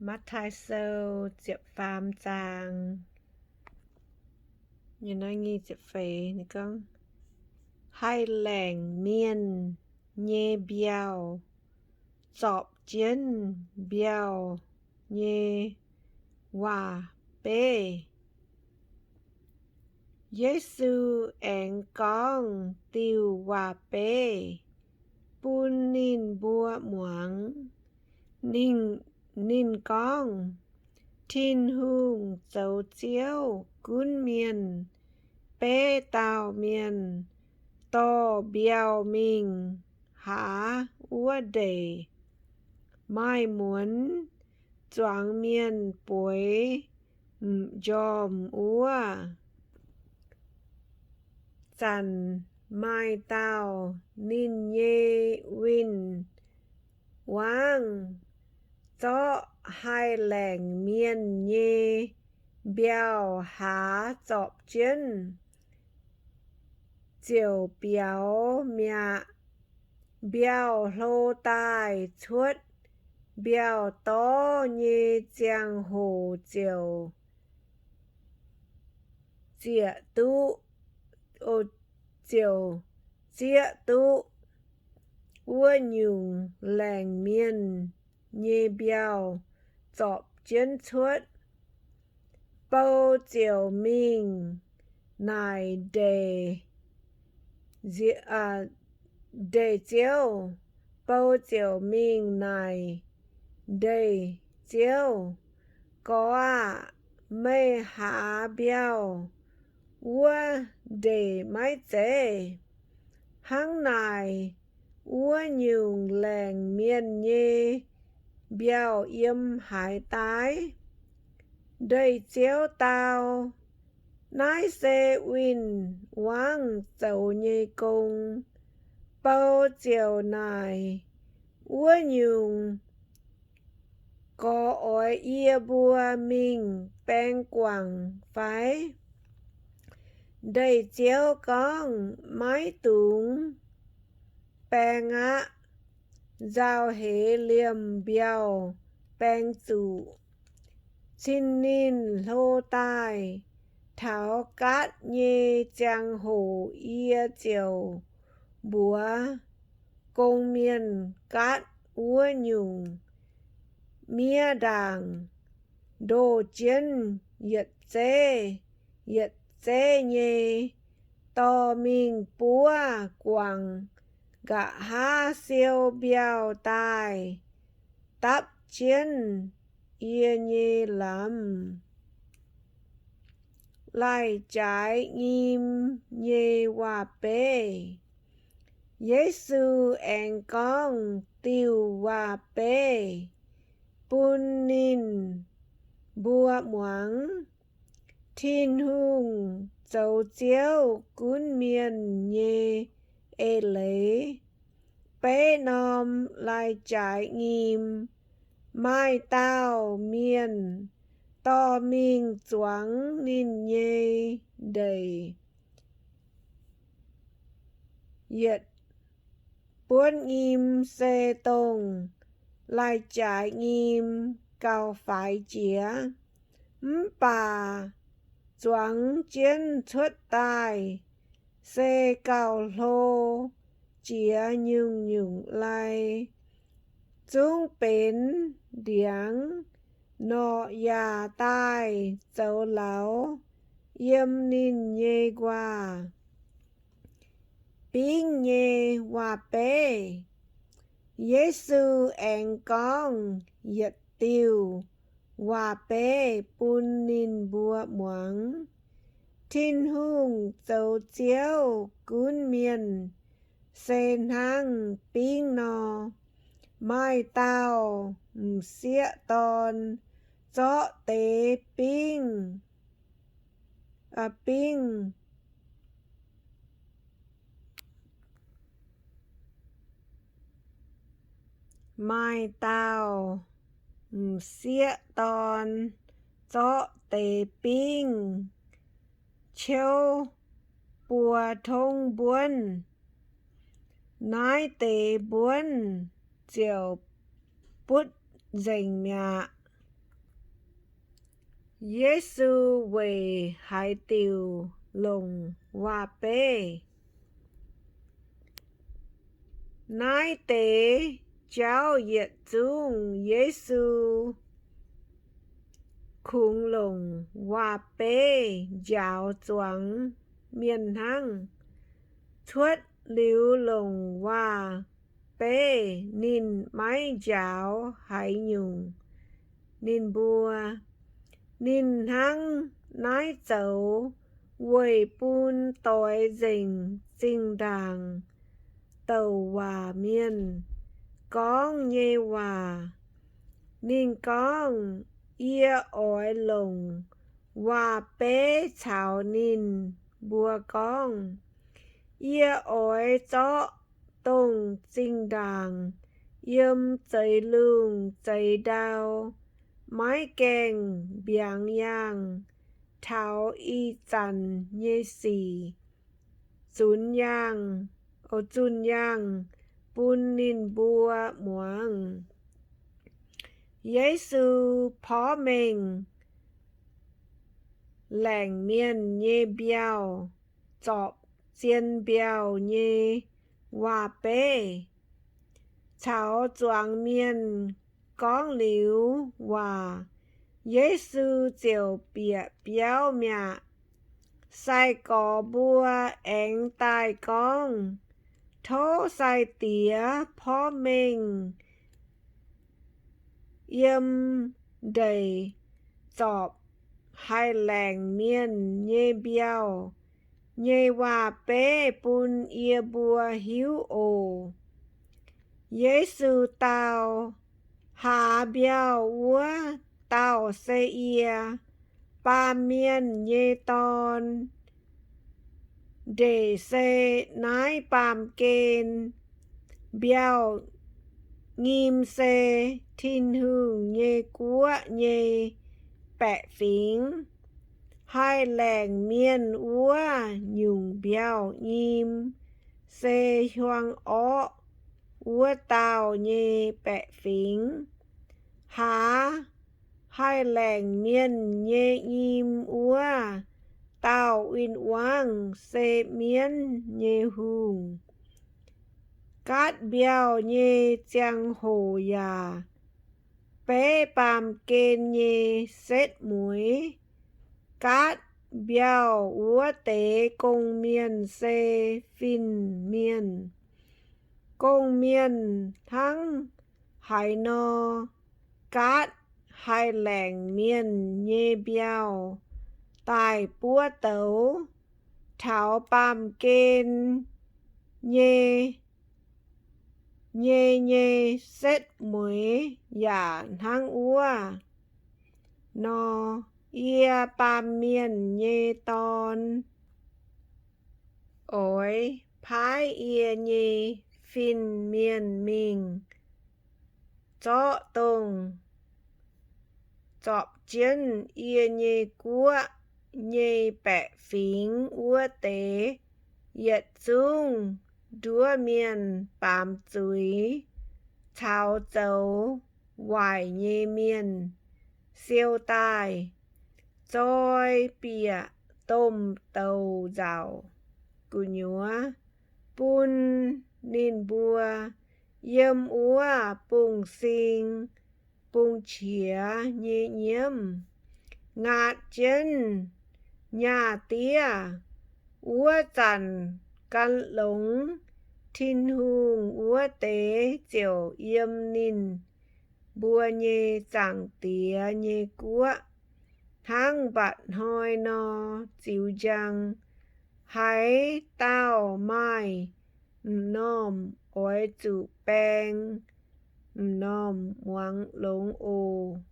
Matv^taai Sou ziepc faam zaang. Haih laengc mienh nyei mbiauh, zorpc jienv mbiauh nyei waac-beiv. Yesu aengx gorngv diuh waac-beiv bun ninh mbuo muangx. Ninh, ninh gorngv, Tin-Hungh zoux Ziouv gunv mienh. Beiv dauh mienh dorh mbiauh mingh hlaax wuov ndeic, maaih muonz zuangx mienh bueix m'njormh wuov zanc, maaih dauh ninh nyei win-wangv zorqv haih laengc mienh nyei mbiauh hlaax zorpc jienv, ziouc biaux mi'aqv. Mbiauh hlo daaih cuotv mbiauh dorv nyei ziangh hoc ziouc zieqv duqv, ziouc zieqv duqv wuov nyungc laengc mienh nyei mbiauh zorpc jienv cuotv. Bou ziouc mingh naaic ndeic, ndeic-ziouv. Bou ziouc mingh naaic ndeic-ziouv, Gorx aah! Meih hlaax mbiauh wuov ndeic maiv zeiz? Hnangv naaic wuov nyungc laengc mienh nyei mbiauh yiem haaix daaih? Ndeic-ziouv dau, Naaiv se win-wangv zoux nyei gong. Bou ziouc naaic wuov nyungc, Gorx oix yie mbuo mingh baeng guangc fai? Ndeic-ziouv gorngv, Maiv dungx baeng aqv. Nzauh heix liemh mbiauh baeng zuqc. Cin ninh hlo daaih taux gaatv nyei ziangh hoc yie ziouc mbuox gong-mienh gaatv wuov nyungc miev ndaangc, ndoh jienv yietc zeiv yietc zeiv nyei, dorh mingh buov guangc, nqa'haav siou mbiauh daaih dapv jienv yie nyei lamz. Laih Jaaix Nyim Nyei Waac-Beiv. Yesu aengx gorngv diuh waac-beiv bun ninh mbuo muangx. Tin-Hungh zoux Ziouv gunv mienh nyei eix leiz. Beiv norm lai-jaaix nyim, maaih dauh mienh dorh mingh zuangx ninh nyei ndeic. Yietc buonv nyim se dongh lai-jaaix nyim gauh faix jiex. Mv baac zuangx jienv cuotv daaih se gauh hlo jiex nyungc-nyungc lai. Zungv benx ndiangx norqc yaac daaih zoux lauz yiem ninh nyei nquaah. Bingv Nyei Waac-Beiv. Yesu aengx gorngv yietc diuh waac-beiv bun ninh mbuo muangx. Tin-Hungh zoux Ziouv gunv mienh se hnangv bingv nor. Maaih dauh m'sieqv dorn zorqv deix bingv, bingv Maaih dauh m'sieqv dorn zorqv deix bingv ciouv buo tongv mbuonv. Naaiv deix mbuonv ziouc butv nzengc mi'aqv. Yesu Weic Haaix Diuc Longc Waac-Beiv? Naaiv deix jauv yietc zungv Yesu kungx longc waac-beiv njaaux zuangx mienh hnangv. Cuotv liuz longc waac-beiv ninh maiv njaaux haaix nyungc ninh mbuo. Ninh hnangv naaiv zoux weic bun doix nzengc zinh ndaangc douc waac mienh gorngv nyei waac. Ninh gorngv, Yie oix longc waac-beiv caux ninh mbuo gorngv. Yie oix zorqv dongh zinh ndaangc yiem zeix lungh zeix ndau, maiv gaengh mbiaangx yaangh taux ih zanc nyei sic, zunx yaangh, zunh yaangh bun ninh mbuo muangx. Yesu porv mengh laengc mienh nyei mbiauh, zorpc zien mbiauh nyei waac-beiv, caux zuangx mienh gorngv liuz waac, Yesu ziouc bieqc biauv mi'aqv. Sai-gorx mbuo aengx daaih gorngv, Tov Sai-Diex porv mengh yiem ndeic zorpc haih laengc mienh nyei mbiauh nyei waac-beiv bun yie mbuo hiuv oc. Yesu dau, Haaz mbiauh wuov dauh se yie, Baamh Mienh nyei Dorn. Ndeic se naaiv baamh gen. Mbiauh nyim se Tin-Hungh nyei guoqv nyei baeqc fingx. Haih laengc mienh wuov nyungc mbiauh nyim se hiuang orqv wuov dauh nyei baeqc fingx. Haaz haih laengc mienh nyei nyim wuov dauh win-wangv se mienv nyei hungh. Gaatv mbiauh nyei ziangh hoc yaac beiv baamh gen nyei setv mueiz. Gaatv mbiauh wuov deix gong-mienh se fin-mienh. Gong-mienh hnangv haaix nor, gaatv haih laengc mienh nyei mbiauh daaih buov douz taux baamh gen nyei nyei nyei setv mueiz yaac hnangv wuov nor. Yie, Baamh Mienh nyei Dorn, oix paaiv yie nyei fin-mienh mingh zorqv dongh zorpc jienv yie nyei guoqv nyei baeqc fingx wuov deix yietc zungv nduov mienh baamz zuiz caux zoux waaic nyei mienh siou daaih, zoi bieqc domh douz nzauc gu'nyuoz bun ninh mbuo yiem wuov bungx-sing bungx-qiex nyei nyiemv ngaatc jienv nyaah diev. Wuov zanc gan longx Tin-Hungh wuov deix ziouc yiem ninh mbuo nyei Zaangc Diex nyei guoqv hnangv mba'hnoi nor ziux njang. Haaix dauh maaih m'normh oix zuqc baeng m'normh muangx longx oc.